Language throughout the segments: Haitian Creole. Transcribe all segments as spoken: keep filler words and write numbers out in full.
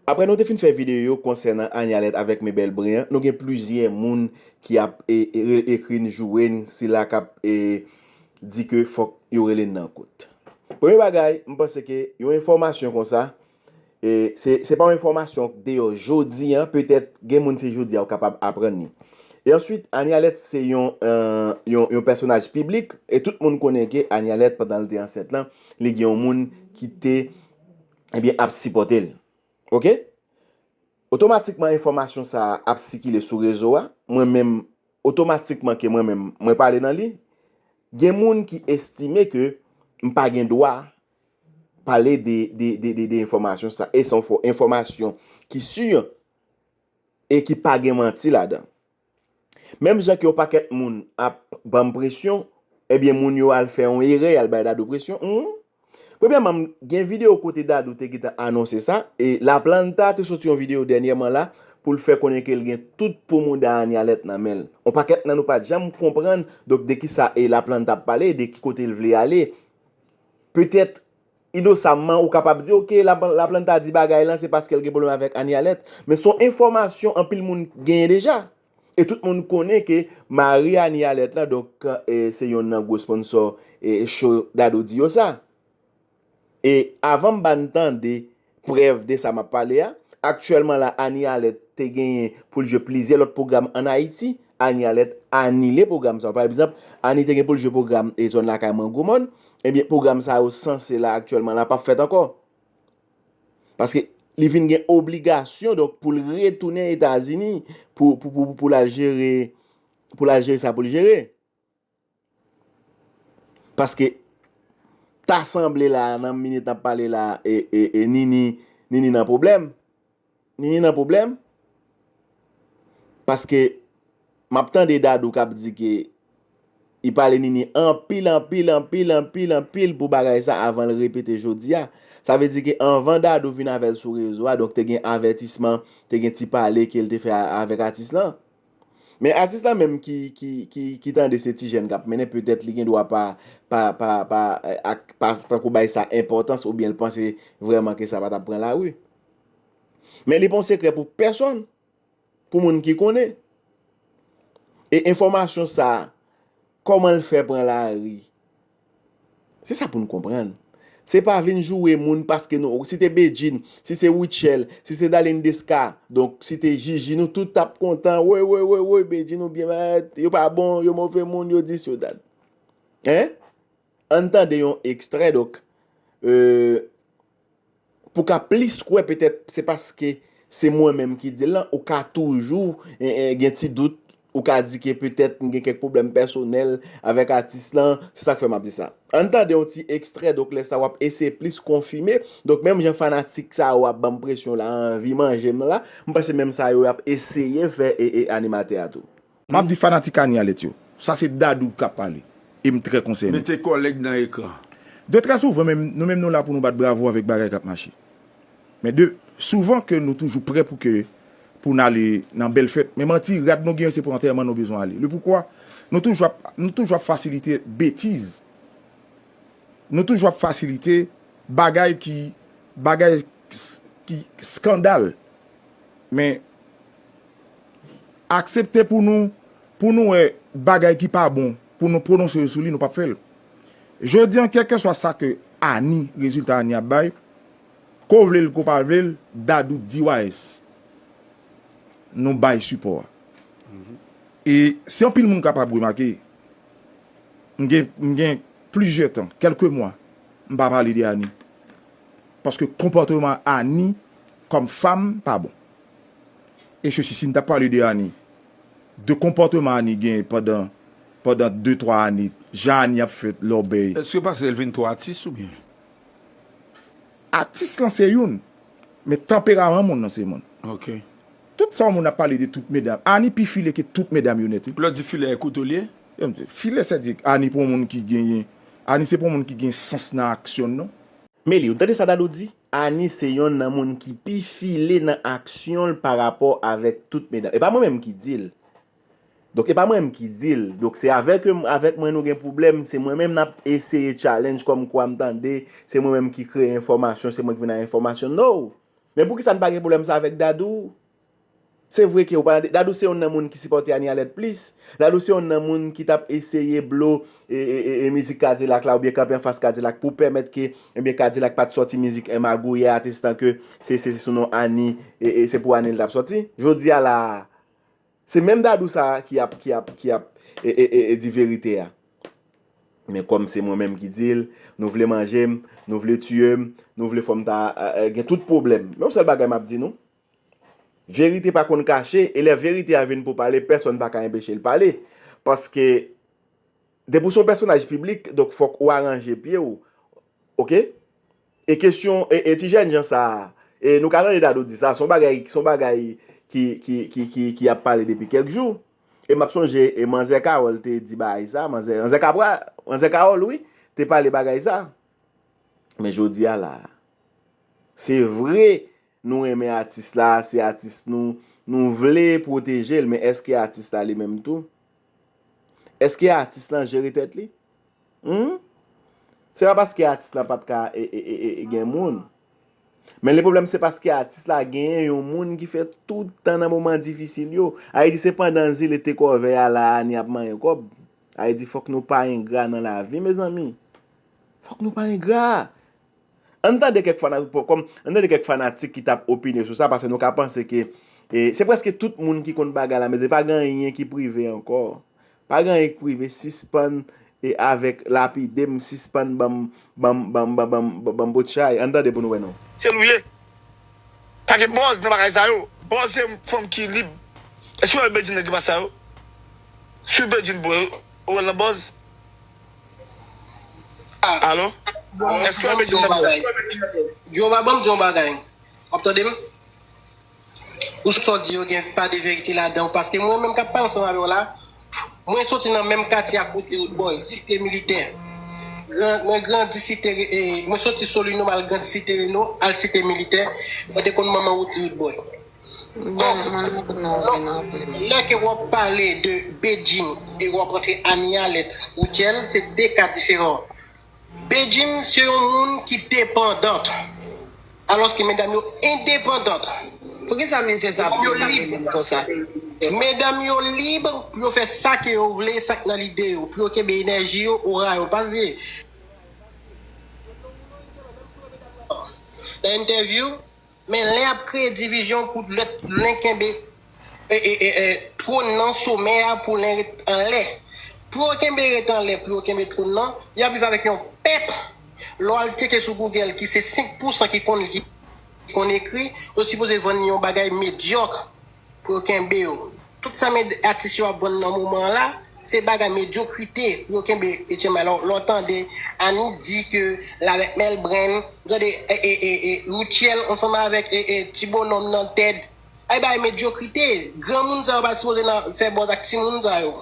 Apre nou te fin fè videyo konsènan Anialette avèk Mebel Brun an, nou gen plizyè moun ki ap e, e, ekri n, joure n, sila k ap e, di ke fòk yo rele n nan kout. Premye bagay, m panse ke yon enfòmasyon konsa, e, se, se pa yon enfòmasyon k deyò jodi a, petèt gen moun se jodi a ou kapab aprann li. E answit, Anialette se yon, e, yon, yon pèsonaj piblik, e tout moun konnen ke Anialette, pandan l te ansent lan, li gen yon moun ki te, ebyen, ap sipòte l. Oke? Otomatikman, enfòmasyon sa a ap sikile sou rezo a. Mwen menm, otomatikman ke mwen menm, mwen pale nan li. Gen moun ki estime ke m pa gen dwa pale de, de, de, de, de enfòmasyon sa. E se yon fo enfòmasyon ki si e ki pa gen manti ladan. Menm jan ke yon pakèt moun ap ban m presyon, ebyen, moun yo al fè yon erè, y al bay Dadou presyon. Humm. Premyèman, m gen videyo kote Dadou te gentan anonse sa, e Laplanta te soti yon videyo dènyèman la pou l fè konnen ke l gen tout pou mouda Anialette nan men l. Yon pakèt nan nou pa t janm konprann, donk, de ki sa e Laplanta ap pale, de ki kote l vle ale. Petèt, inosamman, ou kapab di, oke, Lap-, Laplanta di bagay lan, se paske l gen pwoblèm avèk Anialette. Men se yon enfòmasyon anpil moun genyen deja. E tout moun konnen ke mari Anialette lan, donk, e, se yonn nan gwo sponsò, e, show Dadou di yo sa. E avan m ba n tande prèv de sa m ap pale a, aktyèlman la, Anialette te genyen pou l jwe plizyè lòt pwogram ann Ayiti. Anialette anile pwogram sa yo. Pa egzanp, Ani te gen pou l jwe pwogram e zòn lakay mwen Gwomòn. Ebyen, pwogram sa yo sanse la aktyèlman la p ap fèt ankò. Paske li vin gen obligasyon, donk, pou l retounen Etazini pou, pou, pou, pou l al jere, pou l al jere sa pou l jere. Paske ta sanble la, nan minit n ap pale la, e, e, e Nini, Nini nan pwoblèm. Nini nan pwoblèm. Paske m ap tande Dadou k ap di ke li pale Nini anpil, anpil, anpil, anpil, anpil pou bagay sa avan l repete jodi a. Sa vle di ke anvan Dadou vin avè l sou rezo a, donk te gen avètisman, te gen ti pale ke l te fè a, avèk atis lan. Men atis lan menm ki, ki, ki, ki tande se ti jèn k ap mennen, petèt li gen dwa pa, pa, pa, pa, e, ak, pa tankou bay sa enpòtans oubyen l panse vrèman ke sa pa t ap pran lari. Men li pa yon sekrè pou pèsonn, pou moun ki konnen. E enfòmasyon sa a, kòman l fè pran lari? Se sa pou n konprann. Se pa vin joure moun paske nou, si te Bedjine, si se Rutshelle, si se Darline Desca, donk si te Gigi, nou tout t ap kontan, woy, woy, woy, woy, Bedjine ou byen, yo pa bon, yo move moun, yo dis, yo dat. Hein? Ann tande yon ekstrè, donk, e, pou ka plis kwè, petèt se paske se mwen menm ki di l lan, ou ka toujou, e, e, gen ti dout, ou ka di ke petèt m gen kèk pwoblèm pèsonèl avèk atis lan, se sa k fè m ap di sa. Ann tande yon ti ekstrè, donk lè sa w ap eseye plis konfime, donk menm jan fanatik sa yo ap ban m presyon la, anvi manje m la, m panse menm sa yo y ap eseye fè e, e animatè a tou. M ap di fanatik Anialette yo, sa se Dadou k ap pale, e m trè konsène. Mete kòlèg nan ekran. De trè souvan, menm, nou menm nou la pou nou bat bravo avèk bagay k ap mache. Men de souvan ke nou toujou prè pou ke, pou n ale nan bèl fèt. Men manti, rad nou genyen se pou antèman nou bezwen ale. Le poukwa? Nou toujou ap, nou toujou ap fasilite betiz. Nou toujou ap fasilite bagay ki, bagay s-, ki skandal. Men aksepte pou nou, pou nou wè bagay ki pa bon, pou nou pwononse yo sou li, nou p ap fè l. Jodi an, kèlkeswa sa ke Ani, rezilta Ani ap bay, ke w vle l, ke w pa vle l, Dadou D Y S, nou bay sipò a. E si anpil moun kapab remake, m gen, m gen plizyè tan, kèlke mwa, m pa pale de Ani. Paske konpòtman Ani kòm fanm pa bon. E sesi, si m t ap pale de Ani, de konpòtman Ani gen pandan, pandan de, twa ane, jan Ani ap fè lòbèy. Èske paske l vin twò atis oubyen? Atis lan se youn, men tanperaman moun nan se moun. Ok. Tout sa moun ap pale de tout medam. Ani pi file ke tout medam yo nèt, wi. Lè w di filè, e kouto l ye? Filè, sètadi Ani pou yon moun ki genyen, Ani se pou yon moun ki gen sans nan aksyon l, non? Meli, ou tande sa Dadou di? Ani se yonn nan moun ki pi file nan aksyon l pa rapò avèk tout medam. E pa mwen menm ki di l. Donk, e pa mwen menm ki di l. Donk, se avèk, avèk mwen nou gen pwoblèm. Se mwen menm n ap eseye challenge kòmkwa m tande. Se mwen menm ki kreye enfòmasyon. Se mwen ki vin ak enfòmasyon. No! Men poukisa n pa gen pwoblèm sa avèk Dadou? Se vre ke ou pa Dadou se youn nan moun ki sipòte Anie Alerte plis. Dadou se youn nan moun ki t ap eseye blo e, e, e, e mizik Kadilak la oubyen kanpe anfas Kadilak pou pèmèt ke ebyen Kadilak pa t sòti mizik Magouyè atestan ke se, se, se sou non Anie e, e se pou Anie l t ap sòti. Jodi a la a, se menm Dadou sa a ki ap, ki ap, ki ap e, e, e, e di verite a. Men kòm se mwen menm ki di l, nou vle manje m, nou vle tiye m, nou vle fè m ta e, e, gen tout pwoblèm. Men yon sèl bagay m ap di nou, verite pa konn kache, e lè verite a vin pou pale, pèsonn pa ka enpeche l pale. Paske, depi w se yon pèsonaj piblik, donk fòk ou aranje pye w, oke? E kesyon, e, e ti jènjan sa a, e nou ka tande Dadou di sa, se yon bagay, se yon bagay ki, ki, ki, ki, ki ap pale depi kèk jou. E m ap sonje, e manzè Carole te di bagay sa, manzè, manzè Kapra, manzè Carole, wi, te pale bagay sa. Men jodi a la a, se vre, nou renmen atis la, se atis nou, nou vle pwoteje l, men èske atis la li menm tou? Èske atis lan jere tèt li? Humm? Se pa paske atis lan pa t ka e, e, e, e, e gen moun. Men le pwoblèm se paske atis la genyen yon moun ki fè tout tan nan moman difisil yo. Ayiti se pandan zile te kòvèy a la a Anie ap manyen kòb. Ayiti fòk nou pa engra nan lavi, mezanmi. Fòk nou pa engra. Ann tande kèk fana, kòm, ann tande kèk fanatik ki t ap opine sou sa, paske nou ka panse ke, e, se prèske tout moun ki konn bagay la, men se pa gen anyen ki prive ankò. Pa gen anyen ki prive, sispann, e, avèk lapide m, sispann ban m, ban m, ban m, ban m, ban m, ban m botchay. Ann tande pou nou wè non. Se l ou ye. Pa gen bòz nan bagay sa yo. Bòz se fanm ki lib. Èske w wè Bedjine nan grimas sa yo? Swiv Bedjine bro, ou wè l nan bòz? Alo? Èske w wè Bedjine nan bòz? Jewova, ban m di yon bagay. W ap tande m? Ou sa w di yo gen pa de verite ladan w, paske mwen menm k ap pale ansanm avè w la, mwen soti nan menm katye ak Woodly Roodboy, Site Militè. Gran, mwen grandi Site, e, mwen soti Solino, m al grandi Site Reno, al Site Militè. Mwen te konn manman Woodly Roodboy. Donk, lè ke w ap pale de Bedjine e w ap rantre Anie Alerte, Rutshelle, se de ka diferan. Bedjine se yon moun ki depandant, alòske medam yo endepandant. Poukisa misye sa ap pale menm konsa? Medam yo lib pou yo fè sa ke yo vle, sa k nan lide yo, pou yo kenbe enèji yo, ora yo. Paske nan entèvyou, men lè y ap kreye divizyon pou lòt len kenbe e, e, e, e, twòn nan, somè a, pou len ret anlè. Pou yo kenbe ret anlè, pou yo kenbe twòn nan, y ap viv avèk yon pèp. Lè w al tcheke sou Google, ki se senk pousan ki konn li, ki konn ekri, yo sipoze vann yon bagay medyòk pou yo kenbe yo. Tout sa med-, atis yo ap vann nan moman an la, se bagay medyokrite pou yo kenbe H M I. Lè w, lè w tande Annie di ke l avèk Melbren, ou tande, e, e, e, e, Rutshelle ansanm avèk, e, e, ti bonòm nan Ted. Ay, bagay medyokrite. Granmoun sa yo pa sipoze nan fè bòz ak timoun sa yo.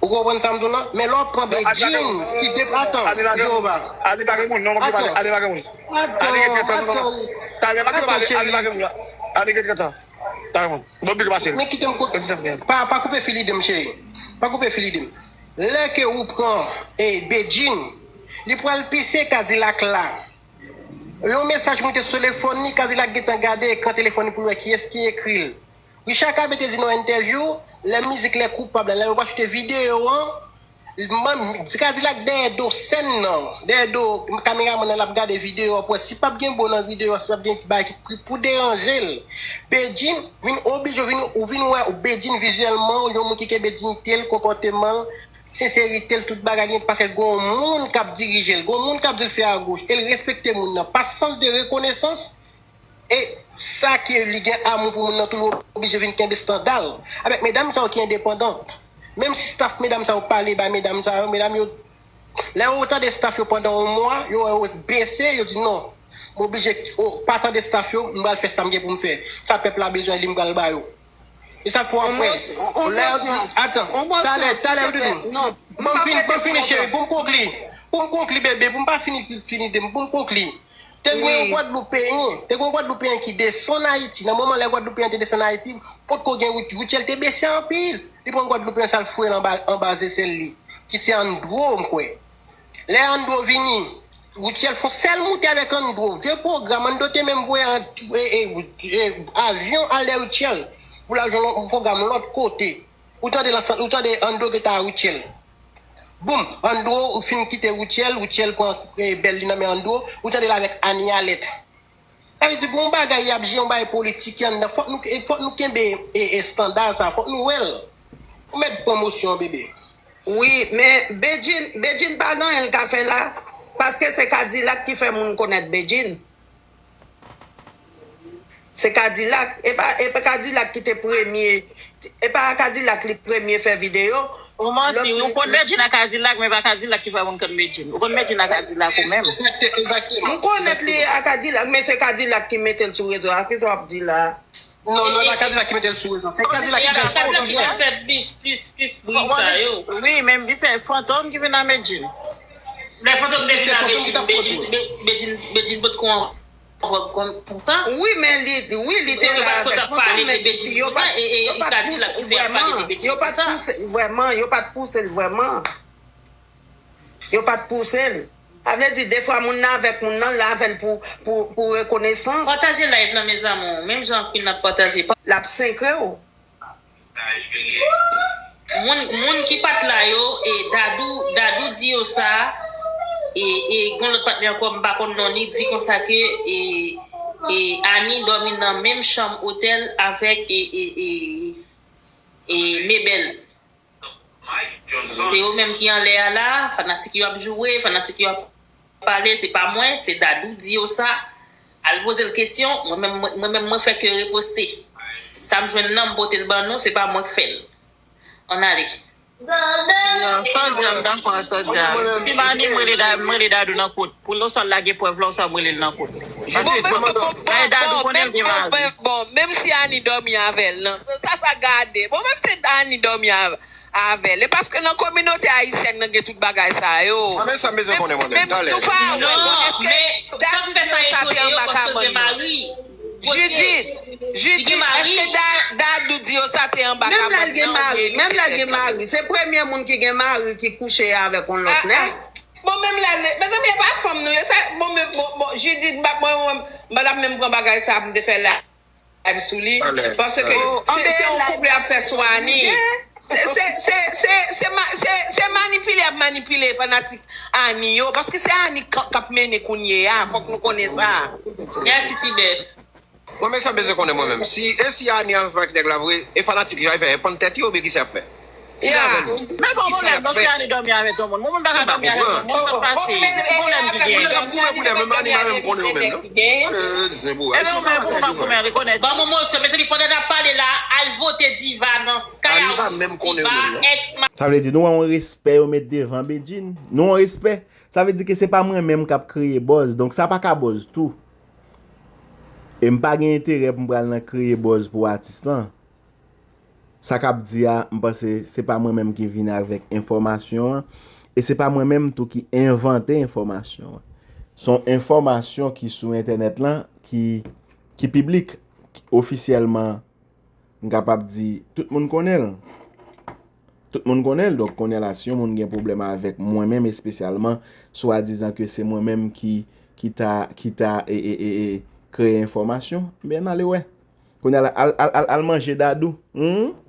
Ou konprann sa m di w lan? Men lè w pran Bedjine ki dep-, atan, Jewova. Atan, atan, atan, cheri. Men kite m kou-, pa, pa koupe fil ide m, cheri. Pa koupe fil ide m. Lè ke ou pran, e, Bedjine, li pral pise Kadilak la. Yon mesaj moute sou telefòn li, Kadilak gentan gade ekran telefòn li pou l wè kiyès ki ekri l. Richard Cabe te di nan yon entèvyou, lè mizik Les Coupables la, lè yo pral choute videyo an, man-, Kadilak dèyè do sèn nan, dèyè do kameramann nan, l ap gade videyo a pou wè si p ap gen bo nan videyo a, si p ap gen bagay ki pou, pou deranje l. Bedjine vin oblije, ou vin, ou vin wè Bedjine vizyèlman, yon moun ki kenbe diyite l, konpòteman l, senserite l, tout bagay li, paske l gen yon moun k ap dirije l, gen yon moun k ap di l fè agoch, e l respekte moun nan, pa sans de rekonesans, e sa ke li gen amou pou moun nan tou, l oblije vin kenbe estanda l. Avèk medam sa yo ki endepandan, menm si staff medam sa yo pale bay medam sa yo, medam yo, lè yo tande staff yo pandan yon mwa, yo wè yo bese, yo di non, m oblije, o, pa tande staff yo, m pral fè sa m gen pou m fè. Sa pèp la bezwen li, m pral ba yo. E sa fò apre. Lè yo di, atan, talè, talè yo di nou. Ban m fini, ban m fini, cheri, pou m konkli. Pou m konkli, bebe, pou m pa fini, fini de m, pou m konkli. Te gen yon Gwadloupeyen, te gen yon Gwadloupeyen ki desann Ayiti. Nan moman lè Gwadloupeyen te desann Ayiti, potko gen Rut-, Rutshelle te bese anpil. Li pran Gwadloupeyen sa l foure l anba, anba zesèl li. Ki se Andro, m kwè. Lè Andro vini, Rutshelle fè yon sèl moute avèk Andro. De pwogram, Andro te menm voye an- e- e- e- avyon al dèyè Rutshelle pou l al jwenn yon pwogram lòt kote. Ou tande, ou tande Andro gentan a Rutshelle. Boum, Andro fin kite Rutshelle, Rutshelle pran e, bèl li nan men Andro, ou tande l avèk Annie Alette. Sa vle di gen yon bagay y ap jere, yon bagay politik anndan. Fòk nou, fòk nou kenbe e, estanda sa, fòk nou wè l. Ou mèt pran mosyon, bebe. Wi, men Bedjine, Bedjine pa gen anyen l ka fè la, paske se Kadilak ki fè moun konèt Bedjine. Se Kadilak, e pa, e pa Kadilak ki te premye, e pa Kadilak li premye fè videyo. Ou manti, ou konn Bedjine a Kadilak, men pa Kadilak ki fè moun konn Bedjine. Ou konn Bedjine a Kadilak ou menm. Egzakteman. M konnen li a Kadilak, men se Kadilak ki mete l sou rezo a. Kisa w ap di la? Non, non, e pa Kadilak ki mete l sou rezo. Se Kadilak ki fè Kadilak ki fè plis, plis, plis bri sa yo. Wi, men li fè Fantom ki vin a Medjine. Lè Fantom te vin a Medjine, Medjine, Medjine, Medjine pot kon vòg kon pou sa. Wi, men li, wi, li te la avèk Fantom, men yo pa t pouse, vrèman, yo pa t pouse, vrèman, yo pa t pouse l vrèman. Yo pa t pouse l. Sa vle di, defwa moun nan avèk moun nan, l avè l pou, pou, pou rekonesans. Pataje live lan, mes amours. Menm jan Queen ap pataje. L ap senkre w. Moun, moun ki pa t la yo, e Dadou, Dadou di yo sa, e, e gon lòt patnè ankò, m pa konn non li, di konsa ke, e, e Annie dòmi nan menm chanm otèl avèk, e, e, e, e Mebèl. Se yo menm ki anlè a la, fanatik yo ap joure, fanatik yo ap pale, se pa mwen, se Dadou di yo sa. Al poze l kesyon, mwen menm, mwen, mwen menm, mwen fè ke reposte. Sa m jwenn nan, m pote l ban nou, se pa mwen k fè l. Ann ale. Non, sa w di a, m dakò ak sa w di a. Si m anime, m rele Da-, m rele Dadou nan kout. Pou l oswa l lage prèv la, oswa m rele l nan kout. Paske, bon, Dadou konnen l gen mari. Bon, menm si Annie dòmi avè l, non. Sa, sa gade. Bon, menm si Annie dòmi avè avè l. E paske nan kominote ayisyèn nan gen tout bagay sa yo. Mwen menm sa m bezwen konnen mwen menm, talè. Nou pa wè, bon, èske Dadou di yo sa te anba kabann nan? Judith, Judith, èske Da- Dadou di yo sa te anba kabann nan? Menm lè l gen mari, se premye moun ki gen mari ki kouche avèk yon lòt nèg. Bon, menm lè l, mezanmi, e pa fanm nou ye, sa, bon, men, bon, bon, Judith, m pa, mwen, mwen, m pa t ap menm pran bagay sa pou m te fè la. Live sou li. Paske se, se yon koup y ap fè sou Annie. Se, se, se, se, se, ma- se, se manipile y ap manipile fanatik Annie yo. Paske se Annie k k ap mennen kounye a. Fòk nou konnen sa. Mèsi, Tibèf. Mwen menm sa m bezwen konnen mwen menm. Si, e si Annie ansanm avèk nèg la vre, e fanatik yo ap fè, e pann tèt yo oubyen kisa y ap fè? Si l avè nou, Men bon pwoblèm, non, si Annie dòmi avèk yon moun. Moun, moun pa ka dòmi avèk yon moun, sa pase. Ki pwoblèm ki genyen? Moun yo k ap goumen pou dèmen, Annie pa menm konnen yo menm, non? E zen pou wè. Ebyen, ou menm, pou nou pa goumen, rekonèt. Ban m yon mòso, mezanmi, pandan n ap pale la, al vote Diva nan Skyrock. Diva, ex. Sa vle di, nou wè yon respè yo met devan Bedjine. Nou wè yon respè. Sa vle di ke se pa mwen menm k ap kreye buzz. Donk, sa pa ka buzz tou. E m pa gen enterè pou m pral nan kreye buzz pou atis lan. Sa k ap di a, m panse se pa mwen menm ki vin avèk enfòmasyon an, e se pa mwen menm tou ki envante enfòmasyon an. Se yon enfòmasyon ki sou entènèt lan, ki, ki piblik, ofisyèlman, m kapab di, tout moun konnen l. Tout moun konnen l, donk kounye a la, si yon moun gen pwoblèm avèk mwen menm espesyalman, swadizan ke se mwen menm ki, ki ta, ki ta, e, e, e, e, kreye enfòmasyon, ben, n ale wè. Kounye a la, al, al, al, al manje Dadou. Humm.